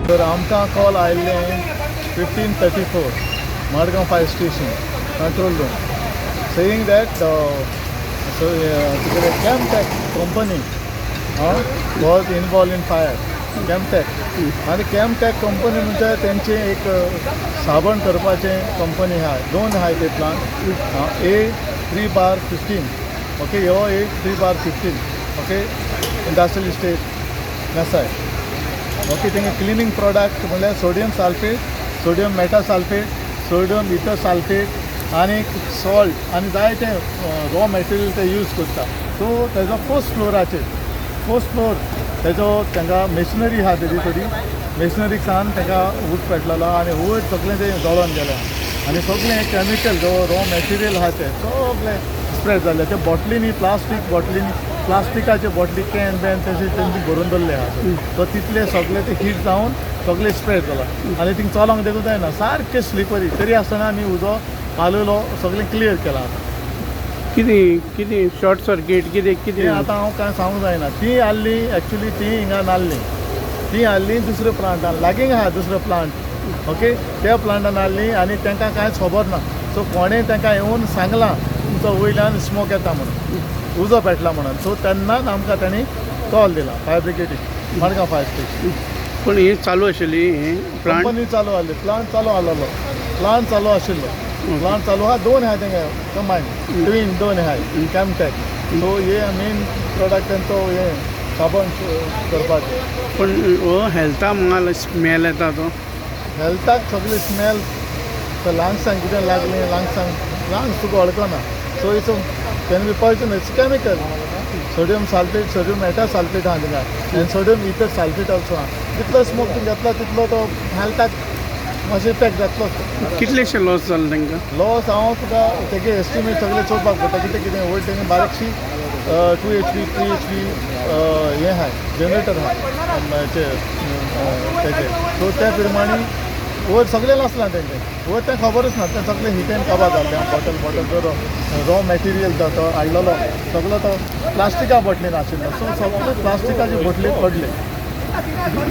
तर आमकां कॉल आयिल्लें 15:34, Madgaon fire station control room, saying that so तुगेले Chemtech company was involve in fire. Chemtech आनी कॅमटॅक company म्हणजे तेंचे एक साबण करपाचें कंपनी आहा. दोन आहाय ते plant, A3/15, okay. हो A3/15, okay, industrial estate, Vasai, okay. तेंगे क्लिनींग प्रोडक्ट म्हणल्यार sodium sulphate, sodium metasulphate, sodium ether sulphate आनी सॉल्ट आनी जायते रॉ मटेरियल ते यूज करता. सो तेजो फर्स्ट फ्लोराचेर, फर्स्ट फ्लोर तेजो तांकां मशिनरी आहा. तेजी थोडी मशिनरीक सान ताका ऊद पेटलेलो आनी वयर सगळें तें जळोन गेलें आनी सगळें केमिकल जो रॉ मटेरियल आहा तें सगळें स्प्रेड जालें. ते बॉटलींनी, प्लास्टीक बॉटलींनी, प्लास्टिकाचे बॉटली, can ban तशें तेंची भरून दवरले आहा. सो तितले सगळे ते हीट जावन सगळें स्प्रेड जाला आनी थिंग चलोंक देखून जायना, सारकें स्लिपरी. तरी आसतना आमी उजो पालयलो, सगळें क्लियर केलां आतां. कितें कितें शॉर्ट सर्कीट कितें कितें? ती आतां हांव कांय सांगूंक जायना. ती आहली, एक्चुली ती हिंगा नासली. ती आहली दुसऱ्या प्लांटान, लागीं आहा दुसरो प्लांट, ओके. त्या प्लांटान आहली आनी तांकां कांयच खबर ना. सो कोणें तांकां येवन सांगलां, तुमचो वयल्यान स्मोक येता म्हणून, उजो पेटला म्हणून. सो तेन्नाच आमकां तांणी कॉल दिला फायर ब्रिगेडीक, मडगांव फायर स्टेशन. पूण ही चालू आशिल्ली हे प्लांट? कंपनी चालू आहली, प्लांट चालू आहलेलो, प्लांट चालू आशिल्लो. प्लांट चालू आहा, दोन आहाय तेंगे कंबायन, ट्वीन दोन आहाय कॅमटॅक. सो हे मेन प्रोडक्ट तेंचो हे साबण करपाचें. पूण हो हेल्था माल स्मेल येता तो. हेल्थाक सगळे स्मेल, तर लंग्सांक कितें लागलें, लंग्सांक, लंग्स तुका वळखना. So it's can be poison. It's chemical, sodium sulphate, sodium meta sulphate आहा थिंगा आनी सोडियम इथर साल्फेट ऑल्सो आहा. जितलो स्मोक तूं घेतलो तितलो तो हेल्थाक मातसो इफेक्ट जातलो. कितलेशे लॉस जाले तांकां? लॉस हांव तुका तेगे एस्टिमेट सगळें चोवपाक पडटा, कितें कितें वयर तेंगे बारीकशी 2 HP, 3 HP हें आहाय, जनरेटर आहाय तेजे. सो त्या प्रमाणे वयर सगळें नासलां तेंचें. वयर तें खबरूच ना. तें सगळें हिटेन काबार जालें. बॉटल बॉटल जो रॉ मटेरियल जो तो हाडलेलो सगळो तो प्लास्टिका बॉटलीन आशिल्लो. सो सगळे प्लास्टिकाचे बॉटली पडले.